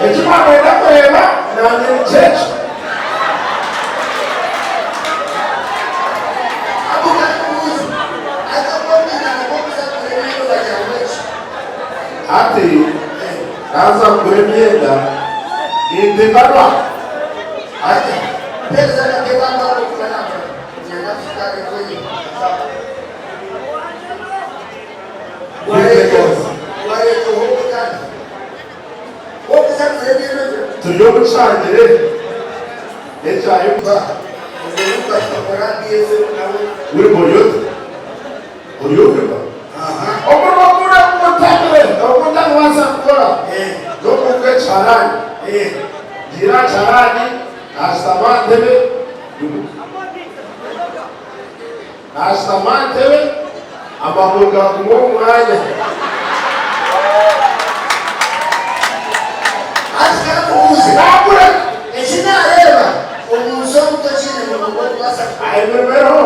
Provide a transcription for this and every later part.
Eki mwamwenda kureeba nanye nikyo ekyo. Hati naaza kugura emyenda ninteganwa. Turi omu kishangire ekya Wilber ori ota? Ori Wilber? Omurimo guri oguntagire ogu ntarikubaasa kukora n'okuvuga ekiharani. Ngiire aha kiharani naashutama aha ntebe nyimuka. Naashutama aha ntebe, amaguru gaguma omu mwanya. Hati ka nkubuuze, Naakureka. Eki naareeba omu nsi omu tokiine murimo gw'okubaasa kukora. Emirimo eriho.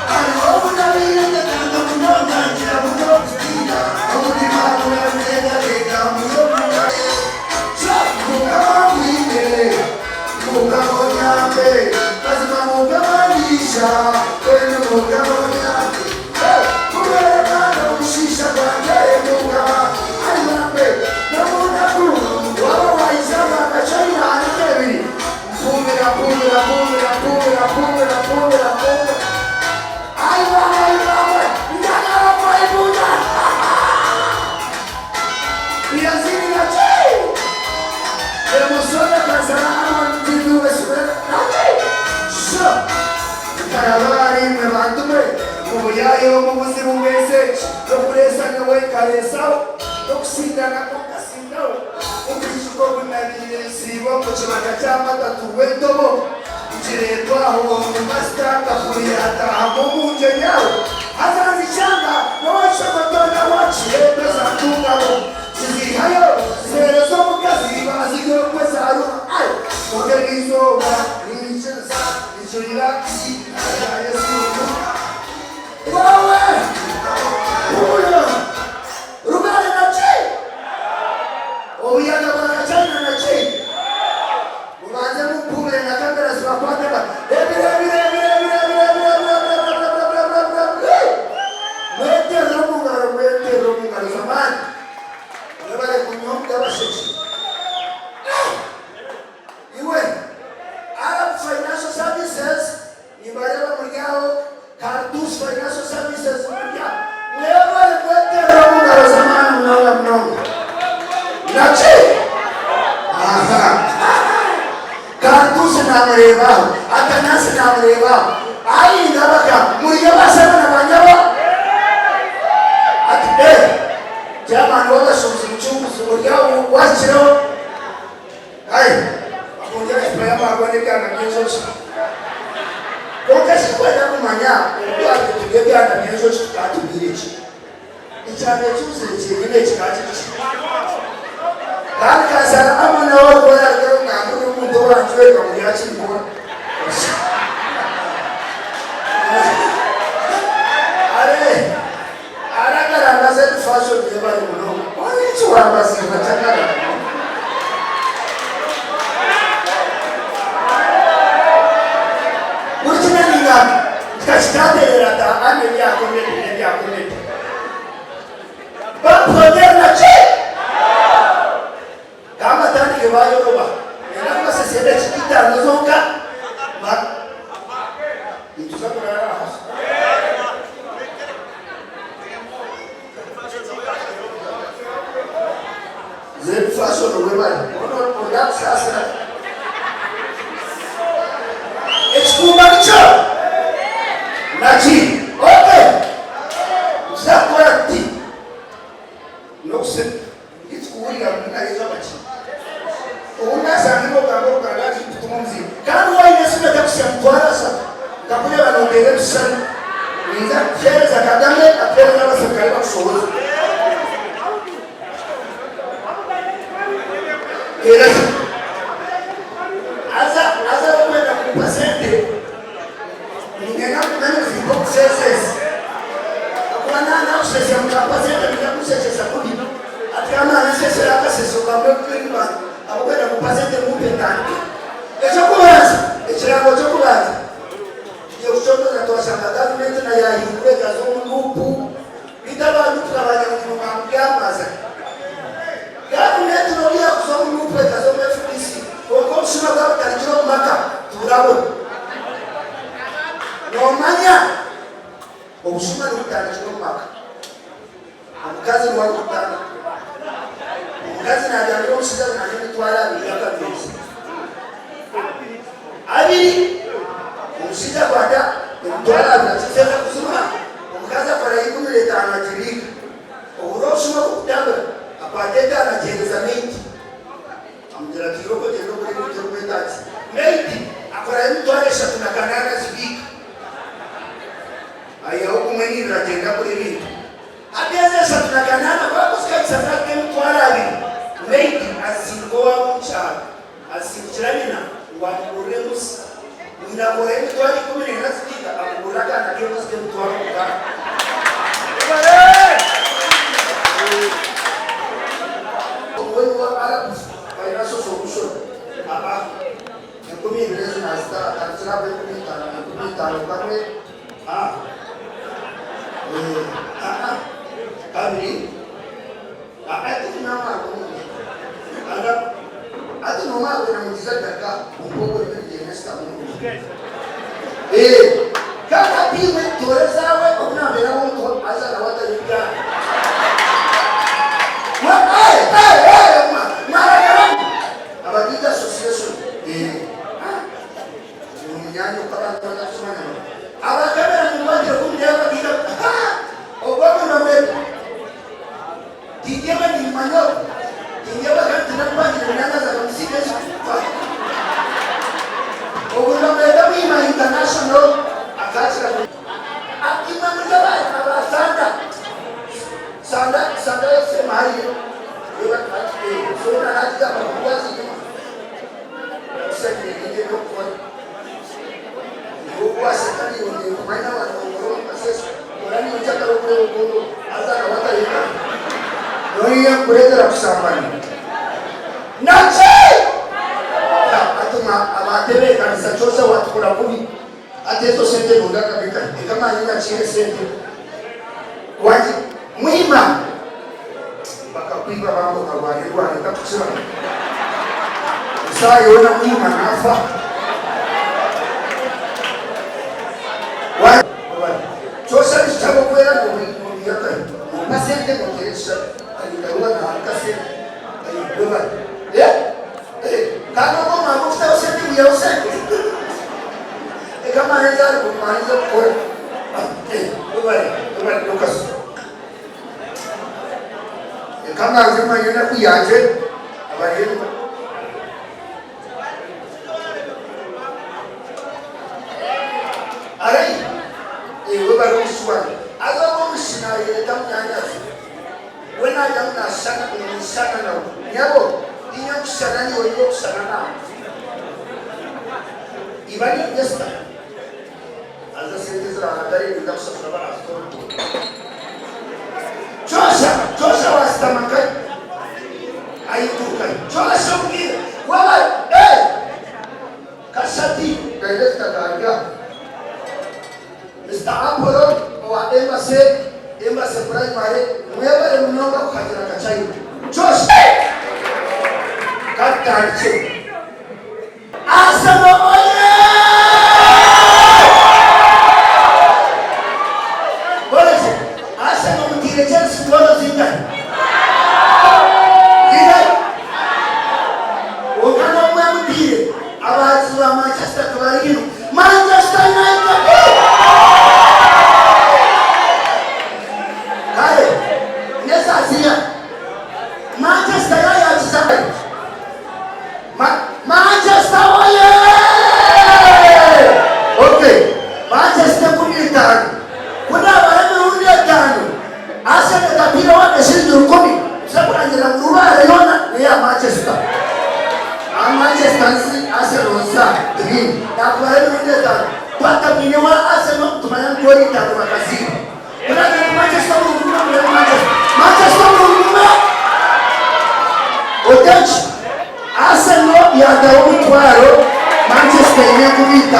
Hariho obu naabaire nyetanga munonga ngira muno okutiina, omutima gurabirengabega muri omu Mukama ngwine, Mukama onyambe, mazima Mukama ndiisha, mbwenu Mukama onyambe, eh, Kubeera n'omushiisha gwangye, Mukama anyambe, N'omu naku waaba waija nka China ahari Kebiri, Mpumira, mpumira, mpumira, mpumira, mpumira, mpumira, mpumira, Ai mama, ai mama, njagala kwaibuna, Zizihayo ziheereza omukazi baazirya okwe zaaruha. Ai! Kwonka eryo izooba niinyikiriza nijurira eiziina rya Yesu. Wawe! Hurira! Rugare na ki? Obuyaga bwa Kachina na ki? Mubanze mumpuumire na kamera zibakwate ba ebiro ebiro ebiro ebiro ebiro ebiro ebiro ebiro ebiro ebiro ebiro ebiro ebiro Mweterere omu ngaro mweterere omu ngaro z'amaani. Mwebare kunywa abasheki. Iwe Arab Financial Services nimbareeba muri aho, Cartus Financial Services muri aho. Mwebare kweterera omu ngaro z'amaani munonga munonga. Naki? Aha. Cartus namureeba aho, Atanasi namureeba aho. Ai ngabaka muri abasaba na banyabo. Ati eh Chairman w'abashuubuzi Mucunguzi ori aho wahikireho? Ai bakongyera ecupa y'amaarwa n'ebyana by'enjoki. Kwonka ekindikwenda kumanya obu twabaire turya ebyana by'enjoki tukaba turiire ki? Ekyana ekibuzire kyenyine kikaba kiri ki? Kandi kansara Amon nawe orikuba yarugayo nangwa n'omuntu owancweka ngu yakinkora. Are Arakarangaza egi fashion yebare munonga. Ori kiwambaziibwa kyakarara. Buri kimwe ningamba tukakitaterera ta ani ebya comedy n'ebya comedy. Bampondera na ki? Kambatandike bayoroba. Nenda kubasesa edakiika itaano zonka. Nituza kurara aha. Zed Fashion webare oryakusaasira. Ekikumba nikyo naki? Okay. Nituza kukora tuti. N'okuseka. Titukuhurira ngu naija baki. Obu naashanga ogamba oruganda ati kutuma omuzigu. Kandi waine esimu etakusya mitwaro ashatu nkakureeba nooteera ebishushani. Ninza kukuheereza Kagame akuheereze abaserukare bakushohoze. Teera esimu. Haza haza orikwenda kumpa sente niinyenda kumanya ngu zimpe obuseeseesi. Ahakuba naaba naakusheesya mukampa sente. Nyansesera akaseso kamwe k'enyima ahabw'okwenda kumpa sente mumpe ntandike. Eky'okubanza, ekirango ky'okubanza, tugiye kucondooza twashanga gavumenti na yaahindura ekaza omu nuupu, beitu aba nuupu na banyamunyonga ngu byamaza. Gavumenti n'obu yaakuza omu nuupu ekaza omu FDC, kwonka obushuma bwaba butarugire omu maka tiburabona. Noomanya obushuma nibutandikira omu maka. Omukazi niwe arikutandika. Omukazi naagambira omushaija ngu nanye emitwaro abiri y'akameeza. Abiri! Omushaija akwata emitwaro abiri akifeeza kuzimuha, omukazi akorayo 15 agibiika. Ohurira obushuma bukutambura, akwata etaano agiheereza maidi. Amugira ati, Irooko ogyende ogure ebintu orikwetaagisa. Maidi akorayo emitwaro eshatu na kanaana azibiika. Aihaho gumwe niibiri agyenda agura ebintu. Hati ezo eshatu na kanaana ku arikuzikanyisa zahika emitwaro abiri, maidi azisindika owaabo omu kyaro. Azisindikira nyina ngu amugurire embuzi. Nyina akorayo emitwaro 14 azibiika amugurira akaana k'embuzi k'emitwaro mukaaga. Omuhwezi wa Arabs Financial Solution aba 20,000 ezo nazita atandikire ahabwa 50,000, 50,000 kamwe a aa kabiri a ati ati nomara kwenda mugize daka omukobwa orimi rugyenda esitamu kandi hati iwe toora ezaawe obu nambeera omuntu haza nawe atari Abagaiga Association omunyanya oku abantu batakusomanya abakamera mungwangire kumurya abagaiga ogwo nibamweta tindyeba nimmanya ogu tindyeba kandi tinamukwangire munyanyazi akamusiiga ekitupa ogu nibamweta Muhima International akakira Imwe muri aba Sanda Sanda Sanda FM hariya Sona nagigamba kukwaza enyima kusanyire ebyokukora iwe waseka niiwe ninkumanya abantu bakora omu kasese kora niiwe nkyakara okureba okuntu haza nawe atayenda noiya kukureetera kushambana naki atuma abatebeekanisa kyosha watukora kubi Hati ezo sente nungi akabika eka manye nakiire sente wangi mwima bakakwiba bambi okarwana endwana etakukira esaaha yoona mwima nafa kyosha nikitabo kwera nobiyakayo nompa sente noteera ekishushani aringaruba nahabika sente webare Kandi ogwo omwaka okutaho sente gwihaho sente eka mani ezi ari mani ez'okukora webare webare Dorcas eka mbanze manye enaku yangye abari arai webare omushiki wangye haza ogwo omushiki nayeyeta munyanyazi. We naagira ngu naashushana, ngu ninshushana nawe. Nyabo, tiinye nkushushana naiwe, niiwe okushushana naanye. Iba ni Esther. Haza sente eziraahagare ninza kushashura abaraazitooratoora. Joshua, Joshua waashutama nkahi? Ahaiguru nkahi? Joshua ombwire, waaba, ee, kashati director kari aha. Mister Apollo owa Embassy, Embassy Primary, mwebare munonga kuhagira Kachaina. Josh! Katutandikye. Arsenal oye! Borekye, Arsenal mutiire Chelsea goolo zingahi? Zingahi? Kwonka n'omwe amutiire, abahagizi ba Manchester tibari hinu. Manchester United! Kare n'esaasiya Manchester yaayakiza Manchester oye! Okay, Manchester 15 ku naabara emirundi etaano Arsenal etateire wadde shiringi rukumi kuza kurangira ngu Rubare yoona n'eya Manchester. Aha Manchester nsi Arsenal nsa green nakubara emirundi etaano twatamwine wa Arsenal tumanya ngu goolo itaano bakaziiba. Kurangira ngu Manchester murungi muno murebe Manchester. Manchester murungi muno! Otenki Arsenal yaataho omutwaro Manchester eine 50.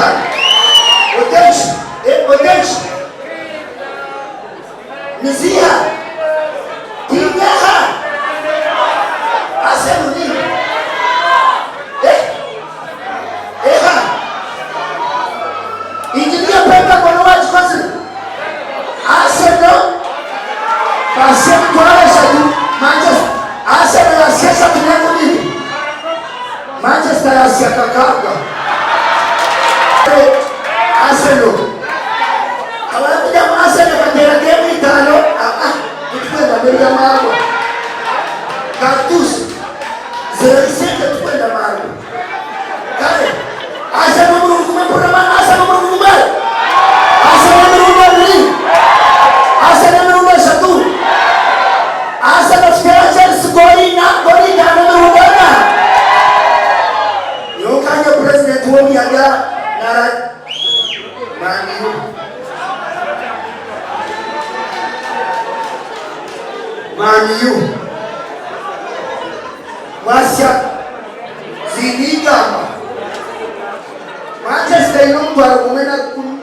Otenki Otenki Niziiha? Tiinyeha? Arsenal niiha? Eh? Eha? Engineer Pentagon owaagikozire? Arsenal baasya emitwaro eshatu Manchester Arsenal yaasya eshatu n'enkumi ibiri Manchester yaasya kakaaga. Arsenal Abarikugira ngu Arsenal ekateera geemu itaano aa titurikwenda n'eby'amaarwa. Cartus zero sente titurikwenda maarwa. Kare Arsenal omurundi gumwe mpurira amaani Arsenal omurundi gumwe Arsenal emirundi ebiri Arsenal emirundi eshatu Arsenal kuteera Chelsea goolo ina goolo itaano emirundi ena. Nyowe nkanye purezidenti w'omuyaga nara Man U. Man U. Mwasya ziine eigamba. Manchester eine omutwaro gumwe na rukumi.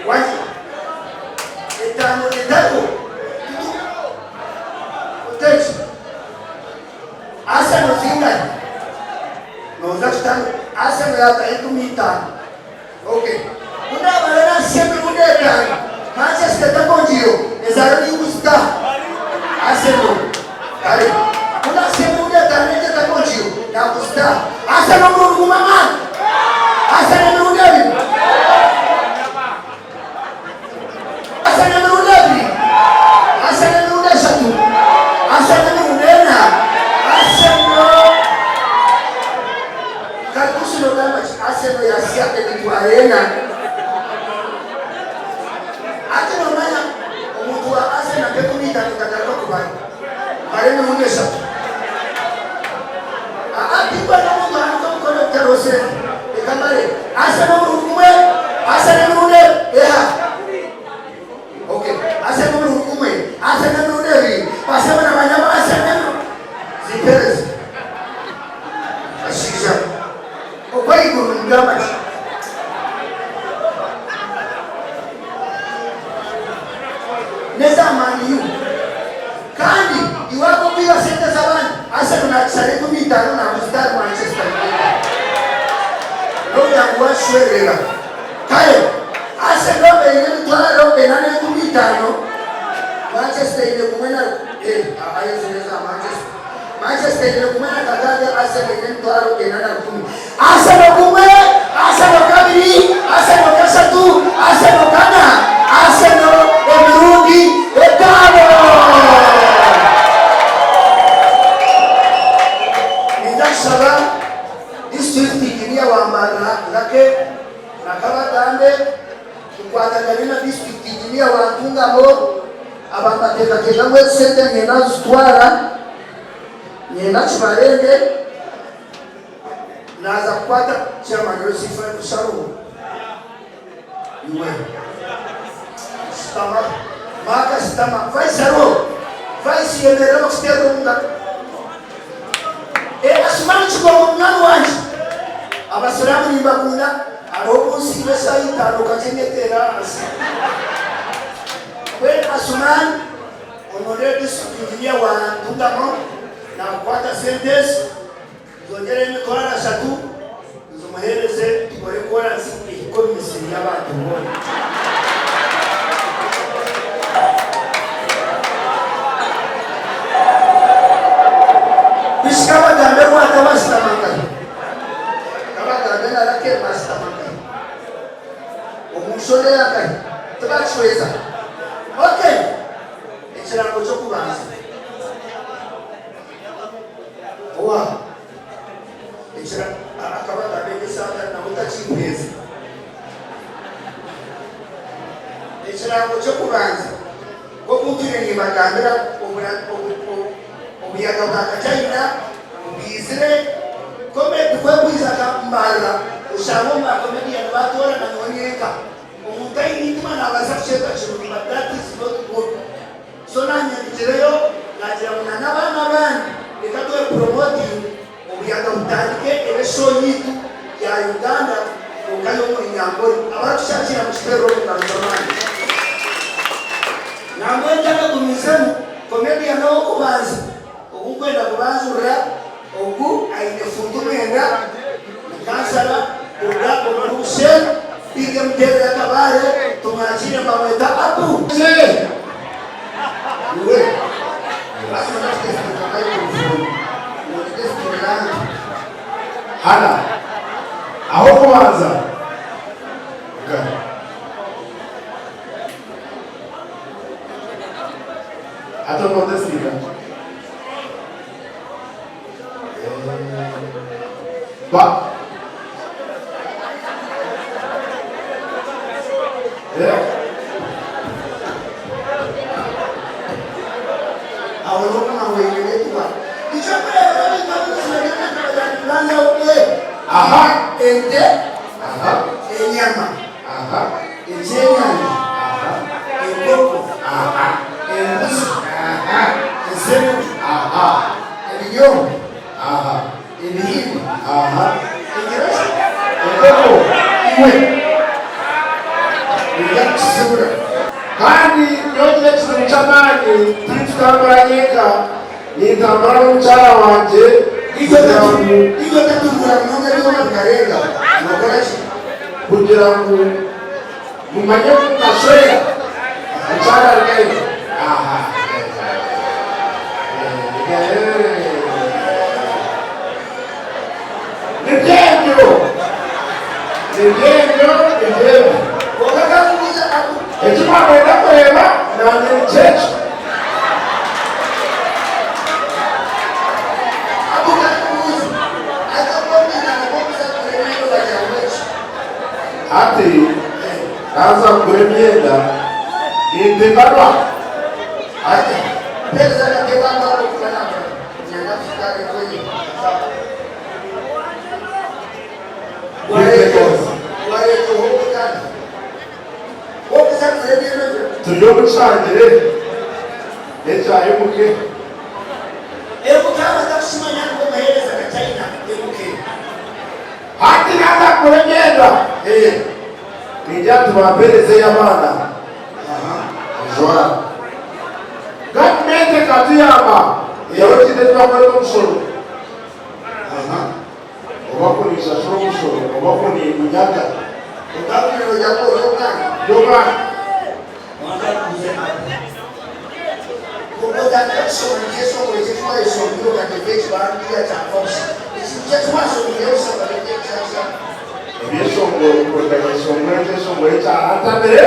Waki? Etaano etariho. Otekye. Arsenal zingahi? Noza kutandika Arsenal yataho 50. Ok. Ku naamara naashisha emirundi etaano, Manchester etakongiireho, ezaara niiwe zitaha. Arsenal. Kare. Ku naashisha emirundi etaano egyo etakongiireho, naakuzitaha. Arsenal omurundi gumwe amaani. Arsenal emirundi ebiri. Arsenal emirundi ebiri. Arsenal emirundi eshatu. Arsenal emirundi ena. Arsenal. Karituusi noogamba ki? Arsenal yaasya emitwaro ena. Hati noomanya omuntu wa Arsenal nk'enkumi itaano tagaruka kubara. Bara emirundi eshatu. Aa, tinkwenda omuntu ahanike omukono kutariho sente. Reka mbare. Arsenal omurundi gumwe, Arsenal emirundi eha? Okay. Arsenal omurundi gumwe, Arsenal emirundi ebiri, Basebo na banyabo Arsenal emirundi Zimpereze. Bashaija, okwo ahaiguru nimugamba ki? N'eza Man U. Kandi iwe ahabw'okwiba sente z'abandi, Arsenal naakishara 50 naaguza ahari Manchester United. N'okugira ngu waakishwererera. Kare, Arsenal eine emitwaro ena n'enkumi itaano, Manchester eine gumwe na. Eh, ezo n'eza Manchester. Manchester eine gumwe na kakaaga, Arsenal eine emitwaro ena na rukumi. Arsenal gumwe, Arsenal kabiri, Arsenal kashatu, Arsenal kana, Arsenal emirundi etaano! Ninza kushaba District Engineer wa Mbarara Lake na Kabagambe tukwatagane na District Engineer wa Ntungamo aba mbateekateeka ngu ezi sente niinyenda nzitwara niinyenda kibarenge. Naaza kukwata chairman w'ekiifo Sharuho. Iwe shutama. Maaka shutama. Vice ariho? Vice yemerera bakuteerere omu ngaro. Eh, Asumani Kigongo munywani wangye. Abasiraamu nimbakunda. Hariho obu nsiiba eshaaha itaano kakye nyeteera ahansi. Mbwenu Asumani onondere district engineer wa Ntungamo naakukwata sente ezi. Nzongyereho emitwaro ashatu nzimuheereze tukore koransi ehike omu misiri y'abantu boona. Bishika abagambe rwata bashutama nkahi? Kabagambe na Rakeli bashutama nkahi? Omu nshonda eya nkahi? Tibakishweza. Okay. Ekirango ky'okubanza. Owa ekira akaba agamba atari nawe takimpweza. Ekirango ky'okubanza nk'oku ntwire nimbagambira obuyaga bwa Kachaina bwizire comedy ku ekwiza akambarira oshanga omu ba comedian batoorana nyowe nyenka. Omuntu aine eitima nabaasa kukyeta kirungi but that is not good. So nanye ndugireyo nagira ngu na n'abaana ba. Mukishagikira mukiteere omu ngaro z'amaani. Nambwenu ntakagumiizemu, comedian ow'okubanza ou nkwenda kubanzurira ogu aine fuutu mwenda, ni kansara kuruga omuri Bushenyi, Big emuteerere akabaare tumwakiire nibamweta Abu. Iwe Mazima natutesitinga microphone ngu ogitesitinga nta? Hana, Ah'okubanza, nka. Hati onootesitinga? Eh, ba. Eh? Aho n'okuma ngu oine network. Eky'okureeberaho ebintu ab'obuzima byona nkabaganirirangaho e. Aha. Ente, Aha. enyama, Aha. ekyenyanja, Aha. enkoko, Aha. embuzi, Aha. ensenene, Aha. ebinyobwa, Aha. ebihimba, Aha. engereza. Enkoko. Iwe noija kukisibura. Kandi nyowe ekizibu ky'amaani tindikutambura nyenka, nintambura n'omukyara wangye kugira ngu. Iwe otatungura munonga ebyoma bikarenga, nookora ki? Kugira ngu mumanye ku nkashwera mukyara ari naiwe. Aha. Nibyo ebyo. Nibyo ebyo, nibyo ebyo. Kwonka ka nkubuuze aku. Eki mwamwenda kureeba, naanye nikyo ekyo. Aku ka nkubuuze, hati oku orikwingana kw'okuza kugura emyenda obagira ngu eki? Hati naaza kugura emyenda, ninteganwa. Hati mpeereza akatebe ako ahabw'okuba naakora niinyenda kufuka engoye. Wareeta hope kandi hope zakugura emyenda ogira. Turi omu kishangire n'ekya Emuke. Emuke abatakukimanya ngu omuheereza ka China Emuke. Hati naaza kugura emyenda. Ningira nti bampeereze ey'abaana njware. Gavumenti ekatuyamba yaaba ekiine eki bakweta omushoro. Oba ku ninshashura omushoro oba ku ningunyaga. Otakumanya noija kuba ori omwana. Ndi omwana. Banza nkubuuze Abu. Obu otandika kushoma ekyeshongoro eki eki wayeshongwire okateeka ekibambiya kya nfa busha. Ekintu ki eki washongwire busha okateeka ekya busha? Ebyeshongoro kuruga nyeshongora ekyeshongoro ekyarantamire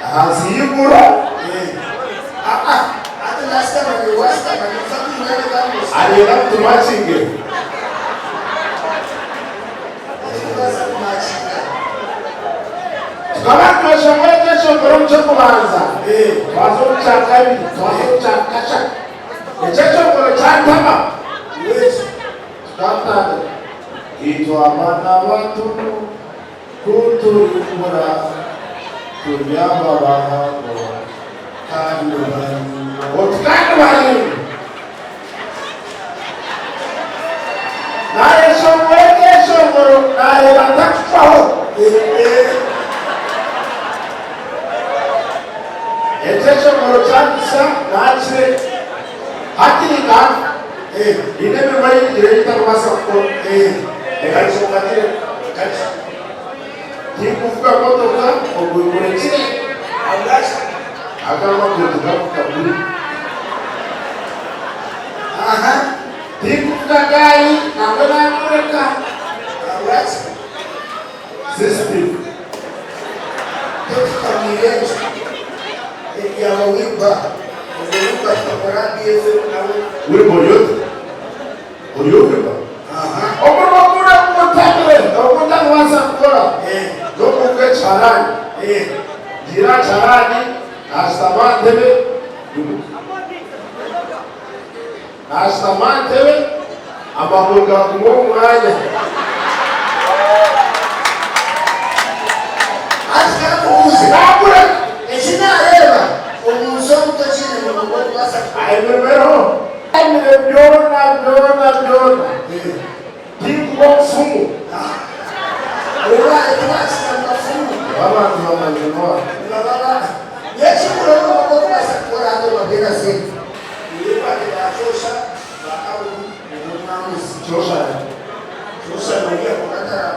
ahansi y'eiguru. Hati nashutama naiwe washutama nituza kwingana kandi oshutame. Arenda ngu tumakinge. Titukubaasa kumakinga. Tukaba nitweshongora ekyeshongoro omu ky'okubanza, twaza omu kya kabiri, twaza omu kya kashatu. Ekyeshongoro kyantama. Tukatandika, Itwe abaana bato ku turikura turi aba bahango kandi baraingwa. Oti kandi baraingwa. Naayeshongora ekyeshongoro naareeba ntakucwaho. Ekyeshongoro kyandisa naakireka. Hati ningamba, haine emirimo ei ndigire ei ntarikubaasa kukora. Reka nshongagire. Tinkuvuga motoka obwo ngurekire. Agamba ngu tigakuvuga guri. Tinkuvuga gaari nangwa nagureka. System. Totukamwire enju eryaba Wilber ogwo Wilber tukakora BFM nawe. Wilber ori ota? Ori Wilber? Omurimo guri ogutamire ogu ntarikubaasa kukora n'okuvuga ekiharani. Ngiire aha kiharani naashutama aha ntebe nyimuka. Naashutama aha ntebe amaguru gaguma omu mwanya. Hati ka nkubuuze. Naagureka. Eki naareeba, omu nsi omu tokiine murimo ogu orikubaasa kukora. Emirimo eriho. Ebiro byona byona byona tinkuba omufumu. Owaye tiwaakira mu bafumu. Abantu bamanyire n'oha? Nibaba n'ekikuru obu orikubaasa kukora hati obabwire sente. Nibeekwate ba Kyosha, ba Abu, n'omwamuzi. Kyosha ani? Kyosha n'oriya kwonka tara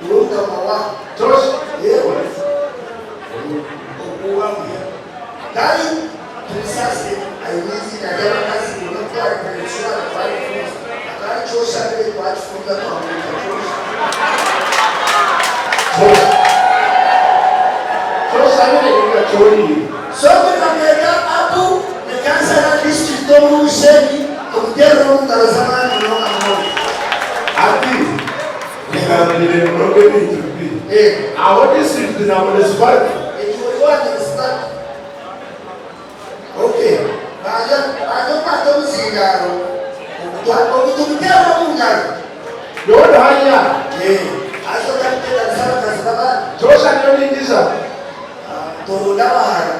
niwe mukama wa. Kyosha? Yewe. Okuuha muya. Kandi tumusaasire aine eiziina ry'abakazi kwonka ku twarekire kushwara twarifunza. Akaba ari Kyosha mbere twakifunza twamweta Kyosha. Kyosha. Kyosha abire ninga Kyoriire? Sobi bamweta Abu ni kansara disiturikiti omuri Bushenyi omuteerera omu ngaro z'amaani munonga munonga. Ati, Ngambire munonga ebintu bibi. Aho disiturikiti na munisipalite. Ekyo ori owa munisipalite. Ok, banza banza okwate omuzindaaro ogu tumuteerere omu ngaro. Nyowe ndi hanya. Haza otarikuteganisa abakazi b'abandi. Kyosha nyowe ningiza. Toronda abahara.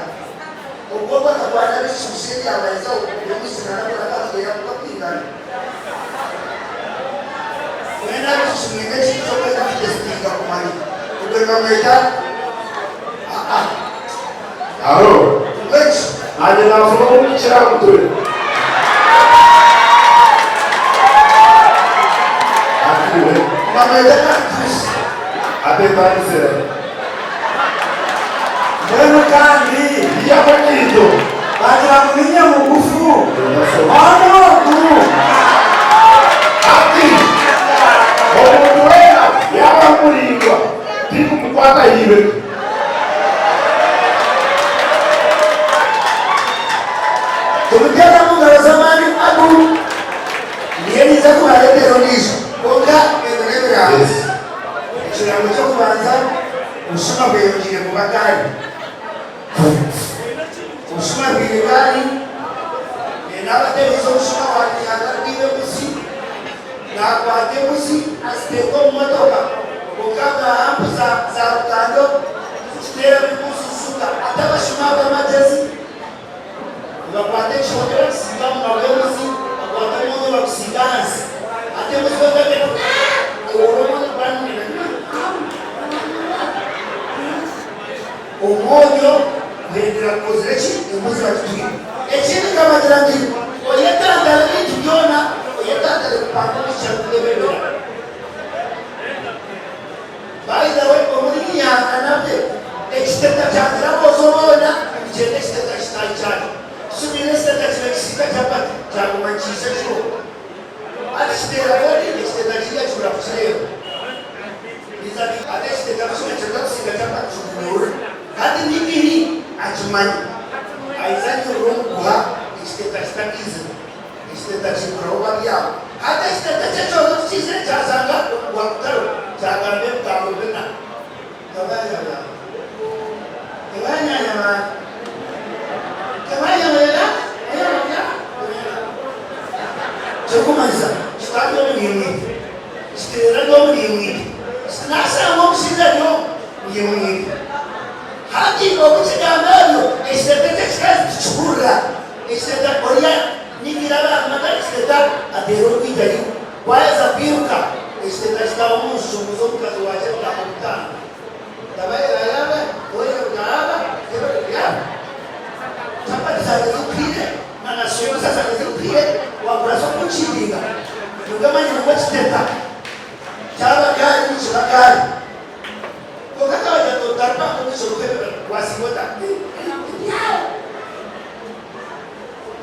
Obwo obwo akakwana abaishiki busha ebyabaizaho n'omwishiki narakora akatwera kukakwingana. Mwena abaishiki mwine ekintu ky'okwenda kutesitinga kumanya. Ogwe nibamweta aa. Aro. Mbwenu shi. Naanye naafuna ow'okukira aha mutwe. Atiwe. Nibamweta Cactus. Ateetanisire. Mbwenu kandi. Ihaho enkaito. Baagira ngu niinye mugufu. Hoona ogu. Ati, Omuntu weena yaaba muraingwa, tindikumukwata aha ibega. Tumuteere omu ngaro z'amaani agu niyo niiza kubareetera ondiijo. Kwonka ebyo n'ebirango. Ekirango ky'okubanza, obushuma bweyongyeire kuba kaari. Obushuma bwine kaari, n'abatereeza obushuma waabishanga arikwiba embuzi, naakwata embuzi aziteeka omu motoka kwonka nka hampu za za Rukando zikiteeramu embuzi zisuka. Hati abashuma abo amagyezi nibakwata ekihonde bakisiiga aha munwa gw'embuzi, bakwata omwonyo bagusiiga ahansi. Hati embuzi ku erikureeba eti ehurira omwonyo gwanuura. Omwonyo guhendera gukozire ki? Embuzi bagitwire. Ekindi nkabagira nti, Oyetantare ebintu byona, oyetantare kupanga omwishiki arikukwebembera. By the way, omuri Nyanga nabwe ekiteta kyangira aboojo boona nikigyenda ekiteta kitaahi kyakyo. Kisubiire ekiteta kiba ekisiika kyapati kyaguma nikiija kiro. Hati kiteera kodi ekiteta kiriya kibura kukireeba. Hati ekiteta kukimanya kiruga kusiiga kyapati kigunyurura. Hati Nibihi akimanya aiza anyurura omuguha ekiteta kitakaizire. Ekiteta kiikuraho babyaho. Hati ekiteta ky'ekyozi ku kiizire kyashanga omuguha gutariho kyagamba ebigambo bina. Tebanyabya. Tebanyanyaba. Tebanyabera. Kirikumanyisa kitari omunyimwite. Kiteera ari omunyimwite. Kiti nashanga omushaija ari omunyimwite. Hati obu kigamba ebyo, ekiteta ky'ekikazi tikihurira. Ekiteta oriya ningira aba ekiteta ateera orwija ariho. Ku aheza kwiruka, ekiteta kitaaha omu nshungu z'omukazi waakyo ebitaaha bitaano. Chapati zange zikuhiire na na sumusa zange zikuhiire wakurasa okunkindinga nibwo manyire ngu ekiteta kyaba gaari nikiba gaari. Kwonka akabagira nti otaripanga omugisha orukwebembera wasinga ota?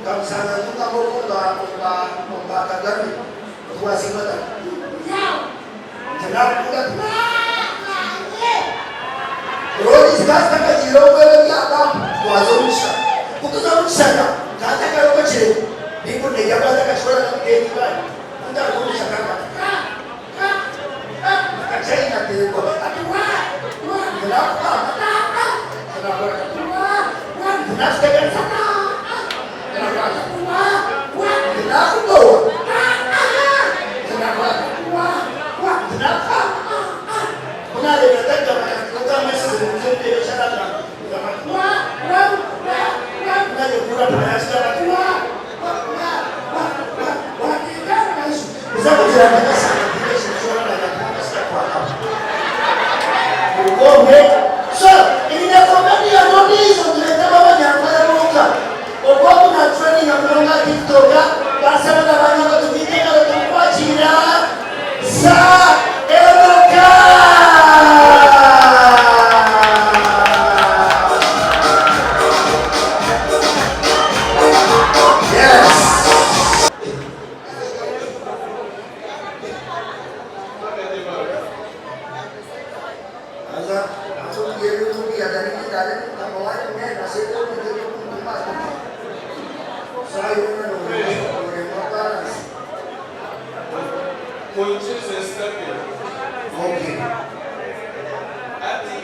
Nkamushanga ntungamu oku omu ba Kagame nti wasinga ota? Nti nakukunda nti Roodi zikaba zitakagiire omu ebya pampu twaza omu kishaka. Ku tuza omu kishaka nkaba ntakarokokire Baiburi negira ngu atakakikora akakuteera eibaare. Ku ntaruga omu kishaka nkati Akachina ateekwa ati waa waa nti nakupamba nti nakora kati waa waa nti nakuteganisa nti nakora kati waa waa nti nakubowa nti nakora kati waa waa nti nakupamba ku nareebire atarigamanya nti otamwesize ngu nze ndeebe eki aragamba ngamba nti waa waa waa waa ku naayehurira mpora yakigamba ati waa waa waa waa waa waa Kuza kugira ngu akashanga tihaine ekintu kyona naagira nti kwonka shi takwataho. Kuruga obwe. TikTok. Basebo na banyabo tugite engaro turikwakiira Sir Enoka! Yes! Munyikirize nsitame. Hati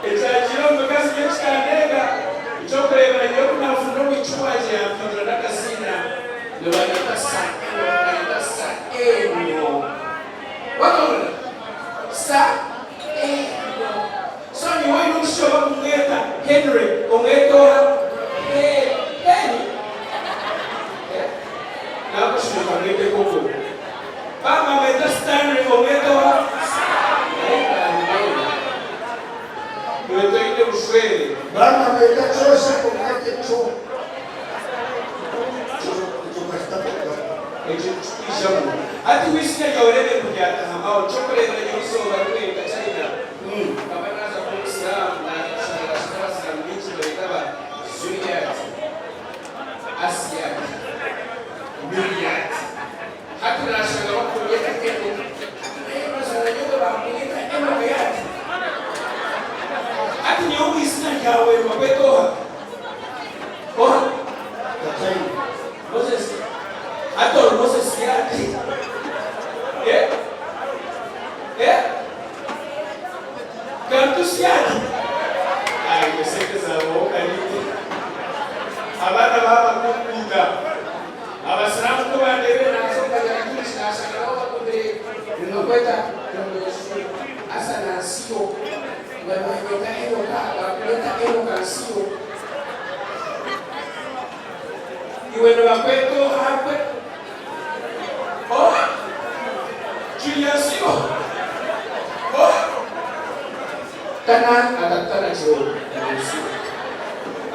Ekyagiire omu mukazi nyowe kikandenga. Eky'okureebera nyowe ku naafuna omwishiki wangye yampindura n'akaziina nibanyeta Sir Enock nayeta Sir Eno. Wakahurira? Sir Eno. So nyowe oine omwishiki oba kumweta Henry omwete oha? He Henry. Nakushusha nkamwete koko. Baba bamweta Stanley omwete oha? Iwe toine bushwere. Baba bamweta Kyosha omwete Kyo. Ekyo tikikwijamu. Hati iwe eiziina ryawe reebe ngu ryatahamaho. Ky'okureebera nyowe eizooba rimwe nka China nkaba naaza kuba omusiraamu naaza kushanga nashanga abasiraamu baingi nibabeeta ba Zuriat, Asiat, Miriat. Hati nashanga bakunyeta Enock. Hati nayebaza na nyowe bakunyeta Enock yati. Hati nyowe omwizina ryawe nibakweta oha? Oha? Moses. Hati ori Moses yati. Eh? Eh? Kantusi yati. Ayi esente zabaho kanyite. Abaana babakukuta. Abasiraamu ku bandeebire naaza omu Banyaratuuzi naashanga nabo bagumire nibakweta Asana Nsiyo nga nibanyeta Enoka bakunyeta Enoka Nsiyo. Iwe nibakweta oha gwe? Oha? Junior Nsiyo? Oha? Tana akakutana kiro na Nsiyo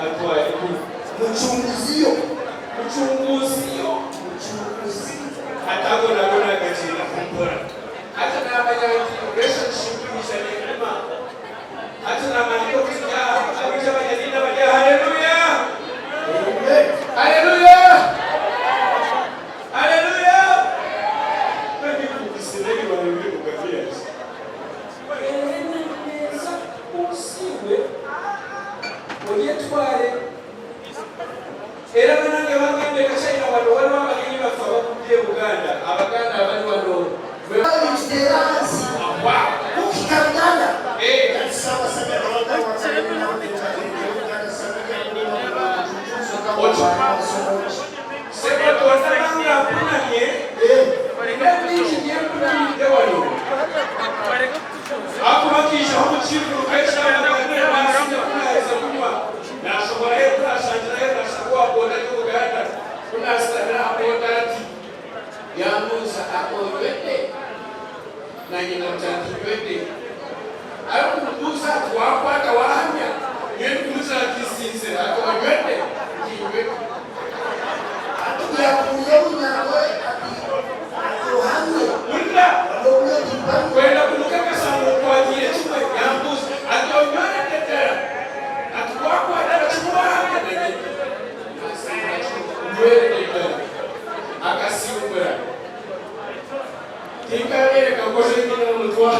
atware ku. Mucunguziyo. Mucunguziyo. Mucunguzi. Hati ago nago nagagyenda mpora. Hati namanya nti relationship yaija neguma. Hati namanya nti okuzirya aha abaingi abanyadiini abari aha Haleluya! Amen. Haleluya! Haleluya! Kandi kukisine ebibaho biri Eremeeza osiibwe oyetware. Era banange bangambye Kachina wano waliwo abagenyi baffe abakudde e Buganda Abaganda abali wano Sebo tondaba nga mpunamye nina bingi byempunamidde wano. Ahakuba nkaijaho omu kiivuro nk'eky'abagaaniire naasinga ku naaheza kunywa, naashoborayo ku naashangirayo naashanga owa boda ari Omuganda, ku naasitamire aha boda ati, yambuuza ati onywedde? Naanye naamugira nti nywedde. Arikumbuuza ati waakwata waahamya? Nyowe ndikumugira nti nsinzire. Ati onywedde? Nti nywedde. Ati ku yaakubuuza omunyankore ati ohamye? Hurira! N'obundi ati mpamye. Kwenda kumukakasa ngu nkwatiire kimwe, yambuuza ati onywedde ddala? Ati ku waakwatira kimwe waahamya? Nanye nti nasiimira kimwe nywedde ddala. Akasimbura. Tinkabeereka nkojo ei nyine omu mutwe.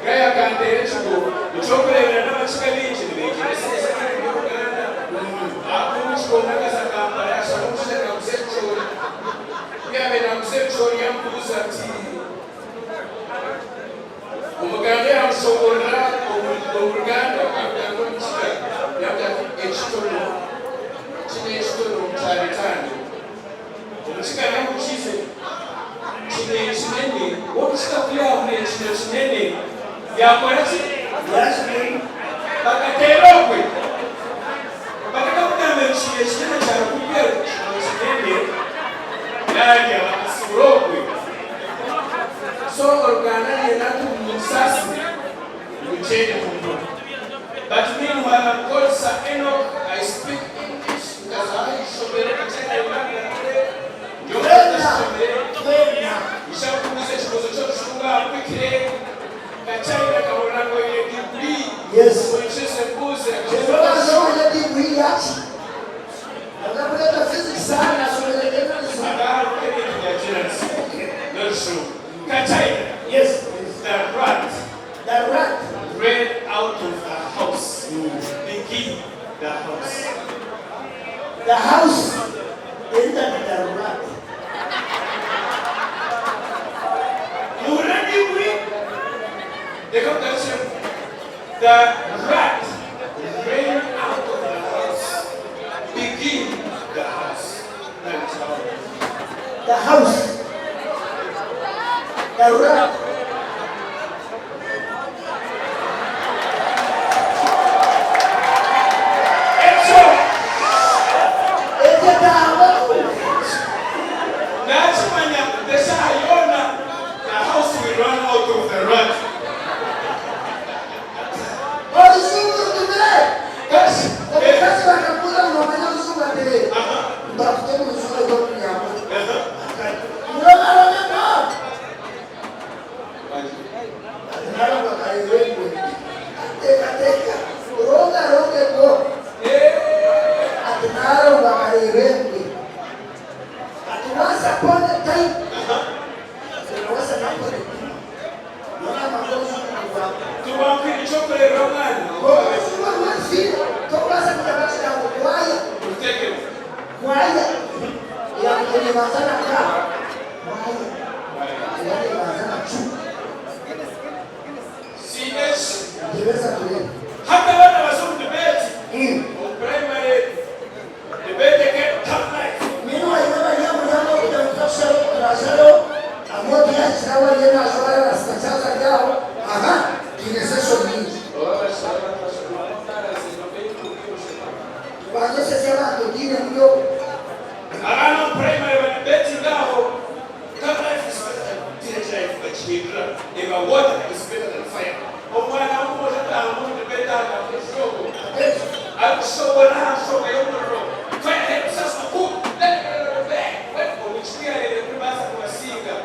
Guy akanteera ekigo. Eky'okureebera n'abakiga baingi nibeegyeresereza ebintu by'oruganda. Ahakuba omukiga omwe akaza Kampala yaashanga omushaija naaguza ebicoori. Ku yaabaire naaguza ebicoori yaamubuuza ati, Omuganda yaamushoboorora omu Ruganda arikugamba omu Kiga. Yaamugira ati, Ekitono, kinu ekitono kya bitaano. Omukiga nahukize kine kinene. Omukiga ku yaahurire kino kinene yaakora ki? Bakateera okwe batakakugamba ngu kine kinene kyarukubwira kino kinene yaarya bakasibura okwe. So oruganda nayenda nti musaasire. Mukyene humbura. But meanwhile I'm called Sir Enoch, I speak English, nkaza aha ishomero Kachina Uganda ndi Twena, ishomero twena. Ishakubuza ekibuzo ky'orushunga quickly. Kachina kabona ngo oine degree. Oinsheze mbuze. Kyebabaza oine degree yaki? Akakuleta physics sana asomere journalism. Agaruka ebintu bya journalism n'orushunga. Kachina. The rat. The rat. Ran out of the house. Begin the house. The house entered the rat. Muhurira degree? Reka mugarukiremu. The rat ran out of the house. Begin the house. Nabikiraho. The house. The rat. Ekyo Ekyo nakimanya eshaaha yoona the house will run out of the rat. Oluzungu rugumire. Kasi Omukazi bakakubuuza ngu nomanya oluzungu ati mbakute mu luzungu rw'okunyamba. Muromaromeko. Nalongo akareebwe. Ateekateeka. Ronga rongeko. Ati nalongo akareebwe. Ati once upon a time. Once upon a time. Nona amakuru oluzungu rwawe. Tubakwira ekyokureba omwana. Oluzungu rw'enfiire. Tokubaasa kugamba kigambo kwaya. Oruteekero. Kwaya. Yakutegeeza na ka. Kwaya. Yakutegeeza na chu. Siine ki? Tebeza turebe. Hati abaana baza omu debate. Omu primary debate ke tough life. Meanwhile, bari omuryango kugira ngu turakusharaho turasharaho amoti yakiraho ariyo nashobora rasita ryaho aha twine session nyingi tubanze session abantu diine muryo. Abaana omu primary ba debating aho. Tough life is better than village life, bakihindura eba water is better than fire. Omwana w'omwojo ataaha omu debate agamba eshongo arikushobora aha nshonga y'omuriro. Fire helps us to cook. Omukiki yareebire kuri baasa kubasinga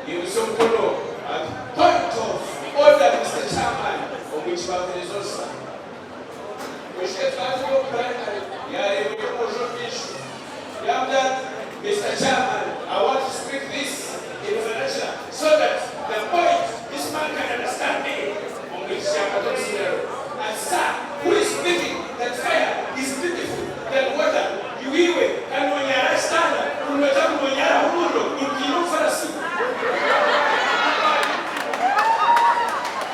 yimusa omukono ati, "Point of order, Mr. Chairman." Omwiki batereza orusa oshike twaziga omu primary yareebire omwojo omumaisho yamubwira ati, "Mr. Chairman, I want to speak this in vernacular so that the point this man can understand me." Omwiki yakwata omusinero ati, "Sir, who is speaking that fire is beautiful than water? Iwiwe kanonyara kitanda kunota kunonyara omuriro gurutiine omufarasi."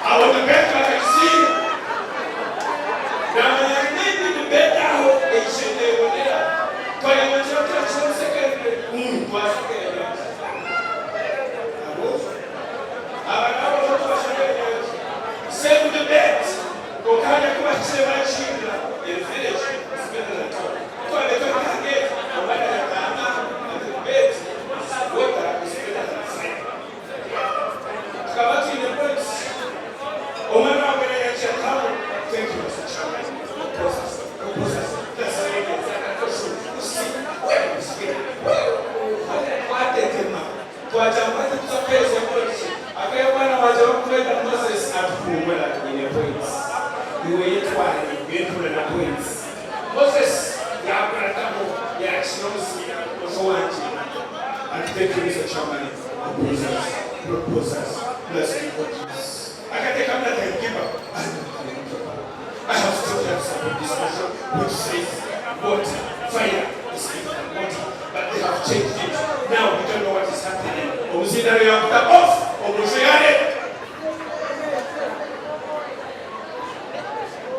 Aho debate bakagisinga. Namanya maybe debate aho eyishendebonera twayongyera turakisa omu secondary twashagara nyanja aba nabo bo twashagara nyanja same debate konka kubahikire bakihindura in village is better than town. Twabeta gate omwana yatanga ati debate water is better than fire. Tukaba twine points omwana wawe yakyatamu, "Thank you, Mr. Chairman." Process, process, twatetema twajamba tuzakweza points akaye mwana waje bakumweta Moses atuhumura ine points iwe yetware yetware na points. Moses yakurataho yakina omusiira ojo wanje ati, "Thank you, Mr. Chairman." Proposers, proposers, plus audience akateka mna give up. I have stood and support this motion which says water, fire is better than water, but they have changed it. Now we don't know what is happening. Omuzindalo yakuta off, omusho yale.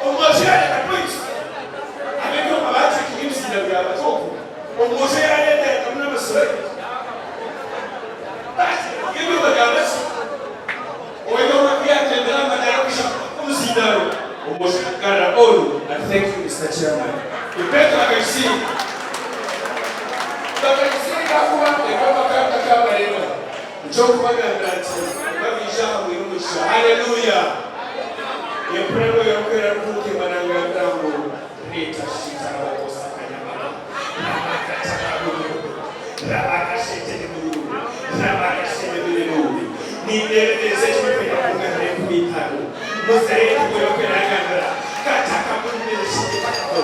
Omusho yale point. Abeko abachi kimuzindalo yabatoko. Omusho yale kamuna masore. Basi, ibyo bagabasi. Oyo makiyatendera amadara kusha omuzindalo. Omusho gara olu and thank you, Mr. Chairman. Ipeto akaisinga. Bakaisinga kuba ekaba kabareba. Nkyokubagambira nti babija hamwe n'omugisha. Haleluya. Empurano yakwera rukuntema nangambira ngu reeta shitarabokosakanyamama ramakatakaburubu ramakashetereburu ramakashereberebu nindeebereza ekirikwenda kungana 50 muzayetugo yokwera yagambira katakaburubereshitekako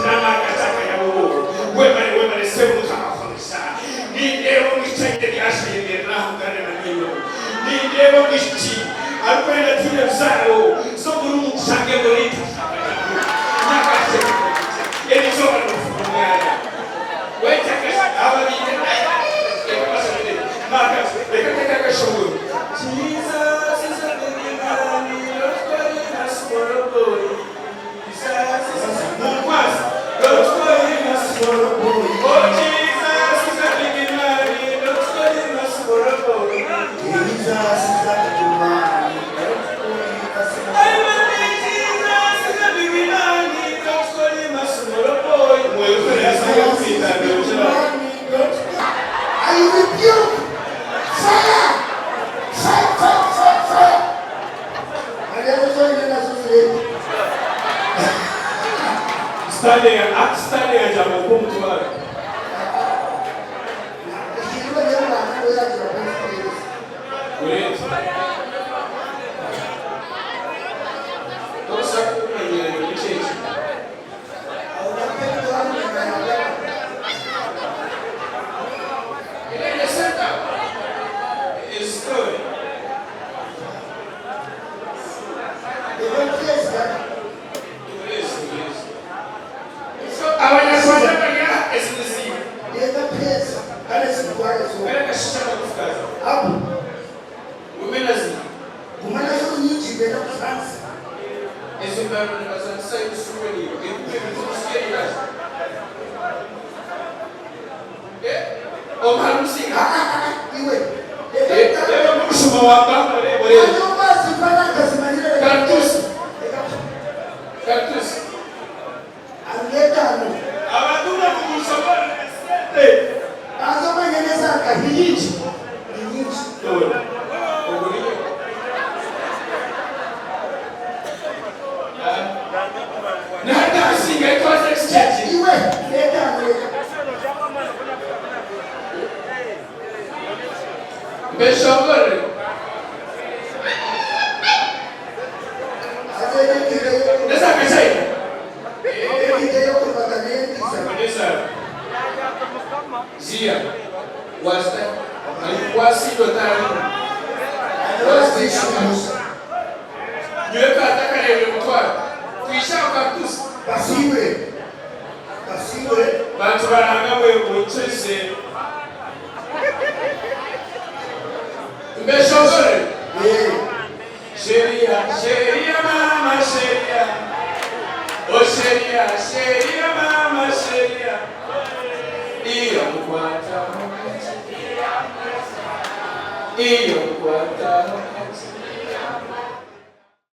ramakatakayabubu webare webare semukabakoresha nindeeba omwishiki aine ebyashayemerera ahangana na nindeeba omwishiki arikwenda tiine buzaaro so buri omukushange erizooba nokufuna omwana Jesus is a big man, don't call him a small boy. Jesus is a Munkwasi, don't call him a small boy. Oh, Jesus is a big man, don't call him a small boy. Jesus is a big man. Don't call him a small I believe Jesus is a big man, don't call him a small boy. I rebuke fire, fire, fire, fire, fire. Stanley, Stanley ajambo kumutwara. Urete. Tokushaka kumanyira nekuchechi. Inenge set up. Is story. Yes, yes. So abanyarwanda barya esizibu. Bere kashisha magufukazi. Womenazi. Ezimbabwe bazandisa isuweni. Ekusikeni. Eh? Omharusinga. Reba mushuma wamba reba. Kartusi. Kartusi. Abatuna kumushobora sente. Dore. Oguriyo. Natasinga itwaza exchange. Mbeshongore. Nesa kachai. Nesa. Zia. Wasta. Alikuwa sido tani. Nyweka ataka leo mutwara. Tuisha kartusi. Basiwe. Basiwe. Bantu baranga mwe muchese. Mbeshongore. Eh. Sheria, sheria mama, sheria. Oh sheria, sheria mama, sheria. Iyo mkwata. Iyo mkwata.